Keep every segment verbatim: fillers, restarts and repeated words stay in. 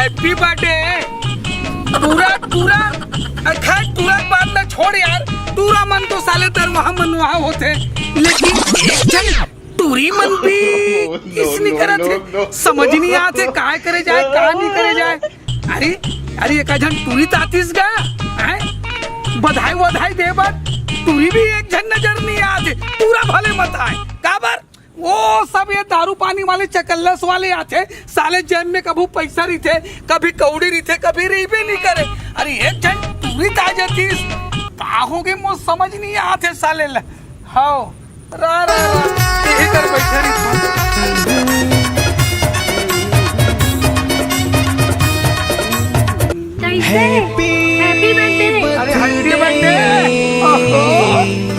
Happy birthday। टूरा, टूरा, अरे खैर, टूरा के बात ना छोड़ यार, टूरा मन तो साले दरवाहा मनवाहा होथे, लेकिन एक झन टूरी मन भी किस नहीं करत हे। समझ नहीं आत हे, काय करे जाए, का नहीं करे जाए। अरे, अरे, एक झन टूरी तातीस गा, हैं? बधाई वधाई दे बर, टूरी भी एक झन नजर नहीं आत हे, टूरा भले मत आए। काबर? वो सब ये दारू पानी वाले चकल्लस वाले आथे, साले जेब में कभू पैसा रहिथे, कभी कौड़ी रहिथे, कभी रहिबे नहीं करे। अरे एक झन टूरी ताजे तीस, का हो गए, मोर समझ नहीं आथे साले ला। हाव, रा, रा, रा, यही कर बैठे रहिथे। कैसे? Happy birthday। अरे happy birthday। ओहो।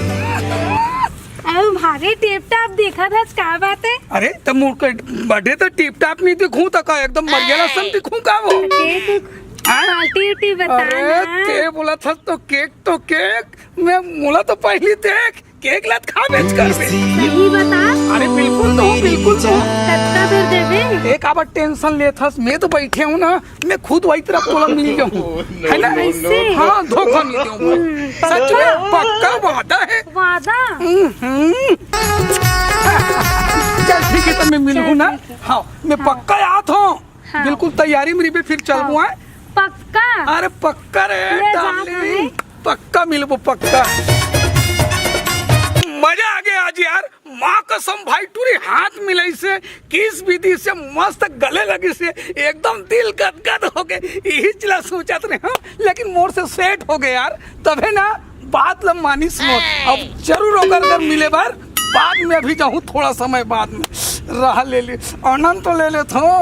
अरे भारी टिप टाप दिखत हस, का बात है? अरे त मोर के बर्थडे त टिप टाप नहीं दिखूं त का एकदम मरियाला सन दिखूं का वो? केक हाँ? पार्टी उटी बता अरे ना। ते बोला था तो केक तो केक, मैं बोला तो पहली देख केक ला खा बेच कर बे। सही बता। अरे बिल्कुल तो, बिल्कुल तो। कत्ता बेर देबे? एक आबर टेंशन लेथस, मैं तो बैठे हूँ ना, मैं खुद वही तरफ तोला मिल जाऊँ, है ना? कैसे? हाँ, धोखा नहीं दूँ मैं। हम्म, सच में पक्का? पक्का वादा है। वादा? हम्म। चल ठीक है, तो मैं मिलूँ चल, ना। ठीक है। हाँ, मैं हाँ। पक्का आत हूँ। हाँ। बिल्कुल तैयारी में रहिबे, फिर चलबो, हाँ। हैं? पक्का? अरे पक्का रे ले जा darling, हमें। पक्का मिलबो, पक्का। मजा आ गया आज यार। माँ कसम भाई, टूरी हाथ मिलाइस हे, किस विधि से मस्त गले लगिस हे, एकदम दिल गदगद हो गए। यही चला सोचत रहे हम, लेकिन मोर से सेट हो गए यार, तभे ना बात ल मानिस मोर। अब जरूर ओकर घर मिले बर बाद में, अभी जाहूँ थोड़ा समय बाद में। रहा ले ली, आनंद तो ले लेत हूँ।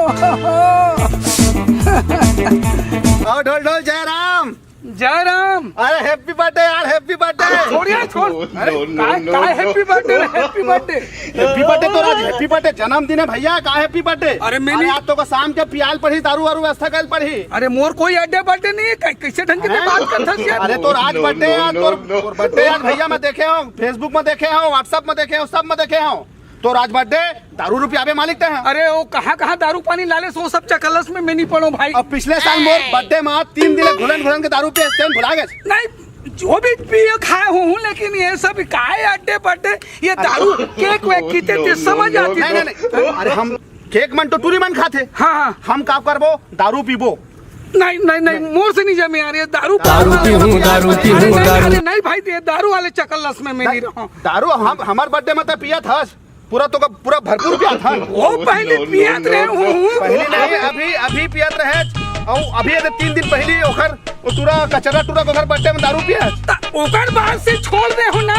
आओ ढोल ढोल जयराम। जय राम। अरे happy birthday यार, happy birthday। छोड़िए, छोड़। अरे, no, no, काय, no, काय no। Happy birthday रे, happy birthday? Happy birthday तो आज happy birthday, जन्मदिन है भैया, का happy birthday? अरे, मैं अरे, नहीं आज तो को शाम के पियाल पड़ी, दारू वारू व्यवस्था कर पड़ी। अरे, मोर कोई अड्डे बर्थडे नहीं है, कै-, कैसे ढंग के हैं? बात करता है यार? अरे, तो आज no, birthday no, यार, no, तोर, no। तोर birthday यार भैया, मैं देखे हूँ, Facebook में देखे हूँ, WhatsApp में देखे हूँ, सब में देखे हूँ। तोर आज birthday, दारू रुपया आबे मालिक ते हैं। अरे वो कहाँ कहाँ दारू पानी लाले सो सब चकलस में मैं नहीं पड़ो भाई। अब पिछले साल मोर birthday में तीन दिन घुलन घुलन के दारू पिए तेन भुला गए। नहीं, जो भी पिए खाए हूँ, लेकिन ये सब काय अड्डे बड्डे, ये दारू केक वेक किते ते समझ आती नहीं, नहीं, नहीं। अरे हम केक मन तो टूरी मन खाते। हाँ, हाँ। हम का करबो? दारू पीबो। नहीं, नहीं, नहीं, मोर से नहीं जमे यार, ये दारू दारू पीहूँ, दारू पीहूँ, अरे नहीं, दारू। अरे नहीं भाई, ये दारू वाले चकलस में मैं नहीं रहूँ। दारू हम, हमार birthday में तो पिया था, पूरा तो का, पूरा भरपूर पिया था। वो पहले पियत रहे हूँ। पहले नहीं, अभी, अभी पियत रहे। और अभी ये तीन दिन पहले ओकर, वो टूरा कचरा टूरा ओकर birthday में दारू पिया। त ओकर बाद से छोड़ दे हो ना।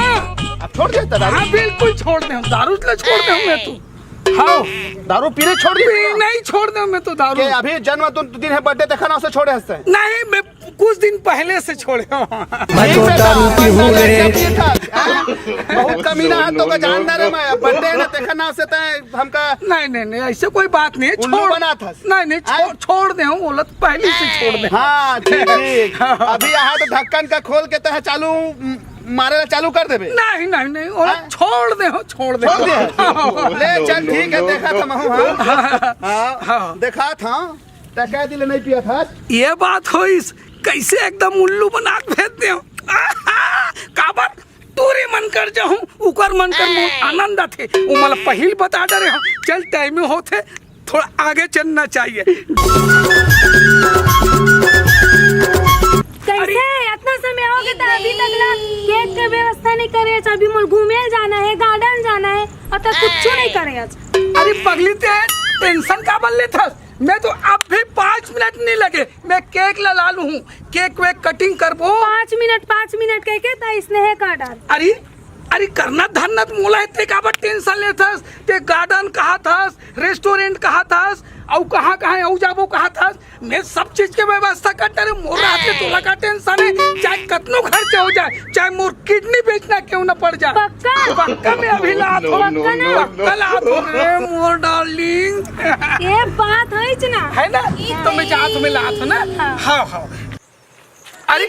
अब छोड़ देता दारू? हाँ, बिल्कुल छोड़ दे हूँ, दारू तो छोड़ दे हूँ मैं तो। हाँ। दारू पीने छोड़ दी? पी-, नहीं छोड़ दे मैं तो दारू। के अभी जन्म दिन है, birthday देखा ना, उसे छोड़े हंसते हैं। नहीं, मैं कुछ दिन पहले से छोड़े हूँ। मैं तो दारू पीहूँ रे। बहुत कमीना है, तो का जानदार है मैं। Birthday है ना, देखा ना, उसे तय हमका नहीं, नहीं, नहीं, ऐसे कोई बात नहीं है। उल्लू छोड़, बना था। नहीं, नहीं, छोड़, हैं? छोड़ दे हूँ, बोला तो पहले से छोड़ दे। हाँ, ठीक, ठीक। अभी यहाँ तो ढक्कन का खोल के तय चालू, म-, मारे ला चालू कर देबे। नहीं, नहीं, नहीं, बोला हैं? छोड़ दे हो, छोड़ दे। छोड़ दे। ले, चल, ठीक है, देखा था महू, हाँ। हाँ, हाँ। देखा था। त कह दिले नहीं पिया था। ये बात होइस, कैसे एकदम उल्लू बना के भेज दे। काबर टूरी मन कर जाहूँ, उकर मन कर मोर आनंद आथे। वो मला पहिल बता डरे हूँ। चल, time होथे, थोड़ा आगे चलना चाहिए। कैसे? अरे। इतना समय हो गया, अभी तक ला केक के व्यवस्था नहीं करे। अभी मोर घूमे जाना है, garden जाना है, और तक कुछ नहीं करे आज। अरे पगली, ते tension काबर लेथस? मैं तो अब भी पाँच मिनट नहीं लगे, मैं केक ला लालू हूँ, केक वेक cutting करबो। पाँच मिनट, पाँच मिनट कह के ता स्नेह का डाल। अरे, अरे करना धरना त मोला हे, ते काबर tension लेथस? ते garden कहा थस, restaurant कहा थस, अउ कहाँ कहाँ अउ जाबो कहा थस? मैं सब चीज के व्यवस्था कर डरे, मोर हाथ में तोला का tension है, चाहे कतनो खर्चा हो जाए, चाहे मोर kidney बेचना क्यों ना पड़ जाए। पक्का? पक्का मैं अभी लात हूँ। पक्का ना? पक्का लात हूँ रे मोर darling। ये बात होइच ना। है ना? तो मैं जात हूँ, मैं लात हूँ ना। हाँ। हाँ, हाँ। अरे,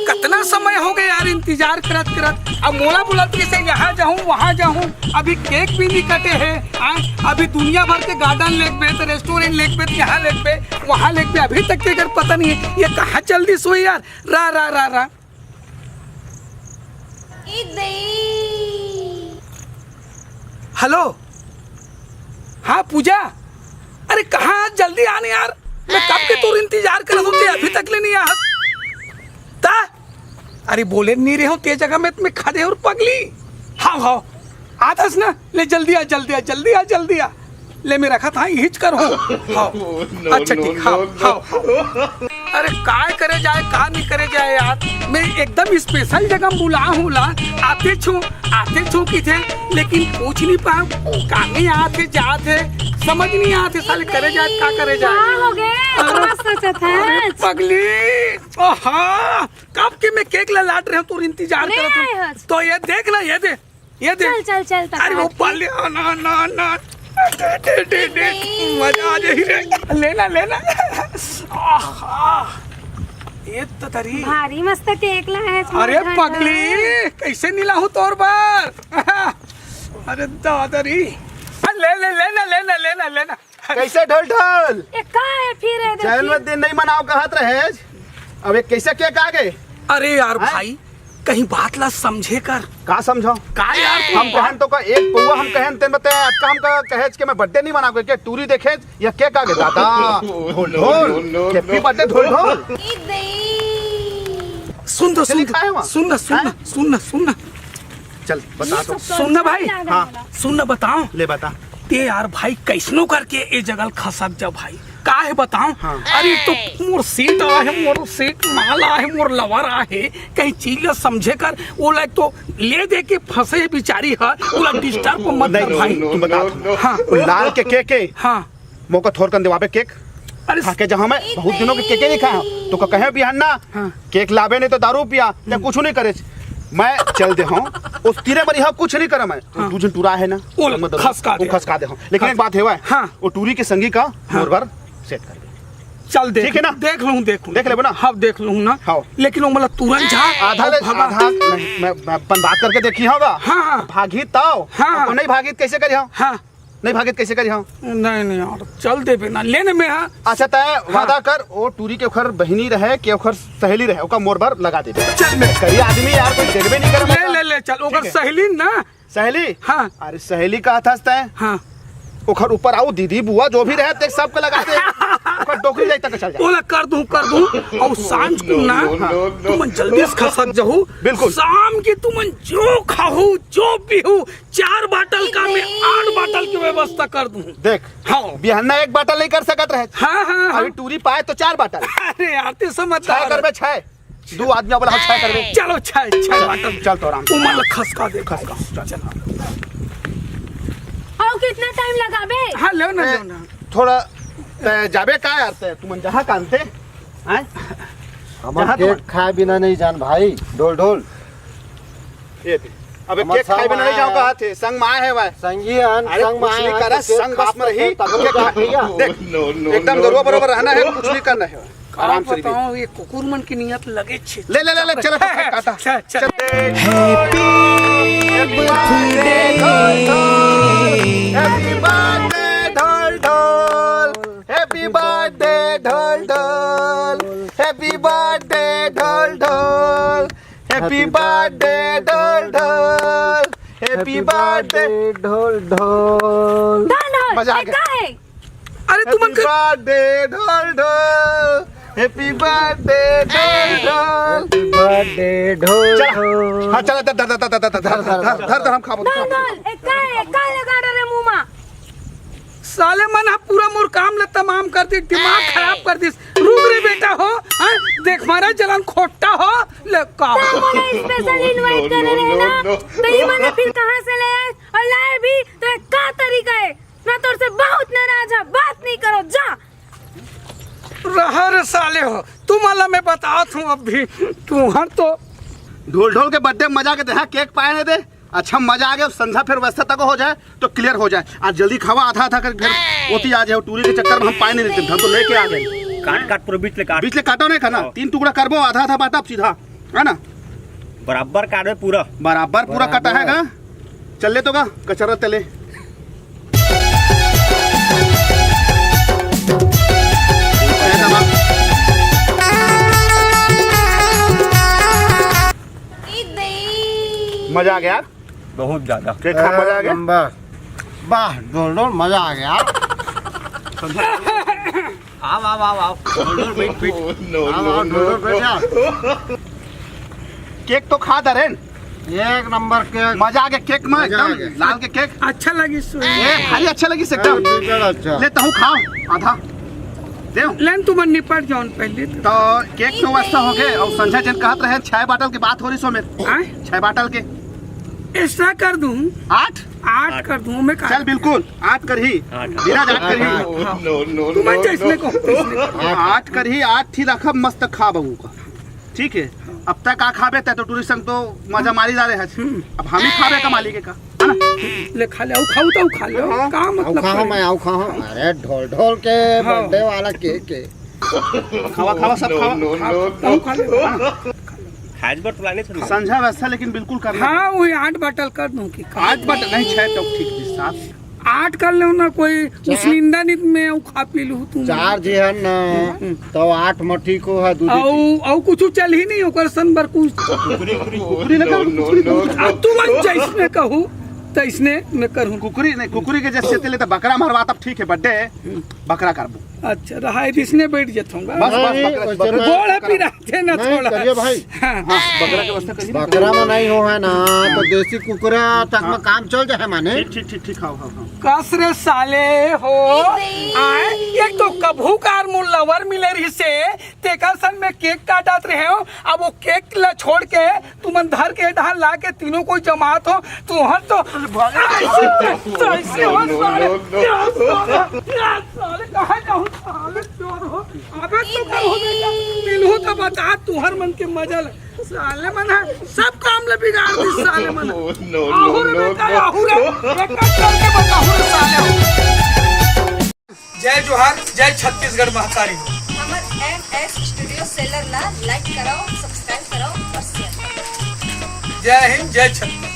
कतना समय हो गया यार इंतजार करत करत। अब मोला बोलत कि से यहाँ जाहूँ, वहाँ जाहूँ, अभी केक भी नहीं कटे है। आ, अभी दुनिया भर के गार्डन लेगबे, तो रेस्टोरेंट लेगबे, तो यहाँ लेगबे, वहाँ लेगबे, अभी तक के अगर पता नहीं है, ये कहाँ चल दिस होही यार। रा रा रा रा। हेलो, हाँ पूजा, अरे कहाँ आज? जल्दी आने यार, मैं कब के तोर इंतजार करत हूँ, ते अभी तक ले नहीं आ। ता अरे बोले नहीं रहे हो, ते जगह में तुम्हें खा दे और पगली। हाँ हाँ, आत हस ना, ले जल्दी आ, जल्दी आ, जल्दी आ, जल्दी आ। ले मैं रखत हँव, इहिच कर हो। हाँ। अच्छा ठीक, हाँ हाँ। अरे काय करे जाए, का नहीं करे जाए यार, मैं एकदम स्पेशल जगह बुला हूँ ला, आते छो, आते छो की थे, लेकिन पूछ नहीं पाऊँ, काहे आते जाते, समझ नहीं आते साले, करे जाए का करे जाए। का हो गए? अरे, मस्त सोचत है। अरे पगली, आहा, कब के मैं केक ला लाट रहे हूँ, तोर इंतजार करत हूँ। तो ये देख ना, ये दे, ये दे। चल चल चल, अरे वो पाले, ना ना ना, मजा आ जाही रे। लेना लेना। आहा, ये तो तरी भारी मस्त केक ला है। अरे पगली, कैसे नहीं लाहूँ तोर बर? अरे दादा री, ले ले लेना लेना लेना लेना। कैसे ढोल ढोल? ए, का है फिर ए, देखिए। जन्मदिन नहीं मनाओ कहत रहे, अब एक कैसे केक आ गए? अरे यार भाई, कहीं बात ला समझे कर। का समझो? का यार तू हम कहन तो का एक पौवा हम कहन तेन बते, अतका हम का कहेच के मैं बर्थडे नहीं मनाओ के टूरी देखे या केक आ गए दादा। ढोल ढोल, हैप्पी बर्थडे ढोल ढोल। सुन तो सुन, सुन ना सुन ना सुन ना सुन ना। चल बता तो। सुन ना भाई, हाँ। सुन ना बताओ। ले बता। ते यार भाई कैसनो करके ए जगह खसक जा भाई, का है बताओ। हाँ। अरे तो मोर सीट आहे, मोर सीट माल आहे, मोर लवर आहे, कहीं चीज ला समझे कर। वो लाइक तो ले दे के फंसे है बिचारी है, वो ला डिस्टर्ब मत कर भाई। तू बता तो। हाँ। लाल के के के? हाँ। मोका थोरकन देवाबे केक। अरे खा के जहाँ मैं बहुत दिनों के केके नहीं खाया हूँ, तो का कहे बिहान ना हाँ। केक लाबे नहीं तो दारू पिया, या कुछ नहीं करे। मैं चल दे हूँ, उस तीरे बरी हाँ कुछ नहीं करे मैं। हाँ। दू झन टूरा है ना, ओला खसका दे। खसका दे हूँ। लेकिन एक बात है, हाँ। वो टूरी के संगी का हाँ। मोर बर सेट कर दे। चल देख, ठीक है ना? देख लूँ, देख लूँ। देख लेबो ना? हाँ, देख लूँ ना। हाँ। लेकिन वो मतलब तुरंत जा आधा ले, भगा। आधा नहीं, मैं, मैं अपन बात करके देखी होगा। हाँ, हाँ। भागी ताव। हाँ। अपन नहीं भागी कैसे करी हाँ? हाँ। नहीं भागित कैसे करी हाँ? नहीं नहीं यार, चल देबे ना, लेने में हाँ। अच्छा तय हाँ। वादा कर, ओ टूरी के ओखर बहिनी रहे के ओखर सहेली रहे, ओका मोर बर लगा देबे। चल मैं करी आदमी यार, कोई देखबे नहीं करे ले, मैं। ले, ले, चल, ओकर ठीक है। सहेली ना। सहेली? हाँ। अरे सहेली का था तय? हाँ। ओखर ऊपर आओ दीदी बुआ जो भी रहे, ते सबके लगा दे। ओकर डोकरी जाई तक चल जा। ओला कर दूं, कर दूं। और सांझ को ना, no, no, no, तुमन जल्दी से खसक जाहू। बिल्कुल। शाम के तुमन जो खाहू, जो पीहू, चार बाटल का मैं आठ बाटल की व्यवस्था कर दूं। देख, हाँ। बिहन्ना एक बाटल नहीं कर सकत रहे। हाँ, हाँ, हाँ। अभी टूरी पाए तो चार बाटल। अरे यार, ते समझदार छह करबे, छह। दू आदमी बोला, हाँ, छह करबे। चलो, छह, छह बाटल। चल तो आराम से। उमर खसका दे, खसका। चल। और कितना टाइम लगाबे? हाँ, ले ना, ए, ले ना। थोड़ा, ते जाबे का यार ते? तुमन जहाँ कानते, हैं? हमर जहाँ केक तुमन खाए बिना नहीं जान भाई, ढोल ढोल। ये दे। अबे हमर केक खाए बिना नहीं जाओ कहा थे, संग माँ है भाई। संगी हन, अरे संग कुछ माँ नहीं है, करा, तो केक संग बस में रही। तब तो जा भैया। देख, no, no, एकदम no, गरुआ no। बराबर रहना है, कुछ नहीं करना है। का आराम से रहिए। बताओ, ये कुकुर मन की नियत लगे छे। ले, ले, ले, ले, चलो, तो काटा। चल, चल। चल। Happy birthday, Happy birthday, ढोल ढोल। Happy birthday, ढोल ढोल। Happy birthday, ढोल ढोल। Happy birthday, ढोल ढोल। Happy birthday। Birthday, ढोल ढोल। ढोल ढोल। मजा आ ए, गया। का है? अरे तुमन Happy कर birthday, ढोल ढोल। Happy birthday, ढोल ढोल। Happy birthday, ढोल चला। ढोल। हाँ, चला, धर, धर, धर, हम खाबो, ढोल खाबो। ढोल, ए, का है? का लगा डरे मुंह मा? साले मन ह पूरा मोर काम ल तमाम कर दिस, दिमाग खराब कर दिस। रुक रे बेटा हो, हाँ? देख मारा जलन खोट्टा हो, ले का? ता मोला special invite करे रहे ना, तो ये मन फिर कहाँ से ले आए? और लाए भी तो एक का तरीका है? मैं तोर से बहुत नाराज हूँ, बात नहीं करो, जा। रहा रे साले हो, तुम्हारा मैं बतात हूँ अब भी, तुम्हार तो ढोल ढोल के birthday मजा के दे, हाँ, केक पाए नहीं दे। अच्छा मजा आ गया, संझा फिर व्यवस्था तक हो जाए तो clear हो जाए। आज जल्दी खावा, आधा आधा कर फिर होती आ जाए। टूरी के चक्कर में हम पाए नहीं लेते, हम तो लेके आ गए। काट काट पूरा बीच ले काट। बीच ले काटो नहीं खाना, हाँ। तीन टुकड़ा करबो, आधा आधा बांटा सीधा, है ना? बराबर काटबे पूरा। बराबर पूरा कटा है गा। चल ले तो गा, कचरा तले। मजा आ गया यार। बहुत ज्यादा। केक खा, मजा आ गया। नंबर। वाह, डोल डोल, मजा आ गया। आओ, आओ, आओ, आओ। डोल डोल, बैठ, बैठ। आओ, आओ, डोल डोल, बैठ जा। केक तो खा, दरेन। एक नंबर केक। मजा आ गया केक में, मजा आ एकदम गया। लाल के केक। अच्छा लगी सुई। ए, भारी अच्छा लगी से एकदम। ए, बिल्कुल अच्छा। ले, तहूँ खाओ आधा। दे। लेन, तुमन निपट जाओ पहले तो। तो केक तो वैसा हो गए, और संजय जन कहत रहे, छह बाटल के बात हो रही सो में। आय? छह बाटल के। ऐसा कर दूं। आठ? आठ कर दूं मैं, चल बिल्कुल, आठ कर ही। आठ। धीरज, आठ कर ही। आठ, आठ। तुमन जैसने को, तैसने को। आठ कर ही, आठ ही रखब, मस्त खा बहू का। ठीक है, अब तक आ खाबे तै तो टूरी संग तो मजा मारी जा रहे हज। हम्म। अब हम ही खाबे का मालिक है का, है ना? ले खा ले, आऊ खाऊ तो खा ले, हाँ। काम मतलब आऊ खाओ करे। मैं, आऊ खाओ। अरे ढोल ढोल के हाँ। बर्थडे वाला केक के। खावा, खावा, सब खावा। आऊ खा ले। खाज बर तुलाने थोड़ी। संझा वैसा लेकिन बिल्कुल करना। हाँ, वही आठ बाटल कर दूं कि आठ बाटल नहीं, छह तो ठीक जी, सात। आठ कर लो ना, कोई उस निंदा नित में आऊ खा पी लू तुम। चार जी है ना, हम्म। तो आठ मठी को है, दूध। आऊ, आऊ कुछ चल ही नहीं, ओकर सन बर कुछ। कुकरी, कुकरी, कुकरी लगा, कुकरी लगा। अब तुमन जैसने कहू, तैसने मैं करूँ। कुकरी नहीं, कुकरी के जैसे तेले तो बकरा मरवा, तब ठीक है, बर्थडे है, बकरा करबो। अच्छा, रहा है, इसने बैठ जाता हूँ। बस, बस, नहीं, बकरा, वैसे बकरा। मैं गोड़ है, पिरा। दे ना नहीं, थोड़ा। करिए भाई। हाँ। हाँ, बकरा के व्यवस्था करिए ना। बकरा में नहीं हो है ना, तो देसी कुकरा तक में हाँ। काम चल जाए माने। ठीक, ठीक, ठीक, ठीक, हाँ, हाँ, हाँ। कस रे साले हो। आए, एक तो कभू कार मोर लवर मिले रही से, तेकर संग में केक काटत रहे हो, अब वो केक ला छोड़ के तुमन धर के धान ला के तीनों कोई जमात हो, तुहर तो अरे भाई। ऐसे, ऐसे हो साले, क्या साले, क्या साले, कहाँ जाऊँ साले, चोर हो। अबे तो कर हो बेटा, मिलहू तो बता, तुहर मन के मजा ले। साले मन है, सब काम ले बिगाड़ दी साले मन। No, no, आहुर no, बेटा, no। आहुर है। एक काम करके बताहूँ रे साले हो। जय जोहार, जय छत्तीसगढ़ महतारी। हमर एम एस स्टूडियो सेलर ला लाइक कराओ, सब्सक्राइब कराओ और शेयर कराओ। जय हिंद, जय छत्तीसगढ़।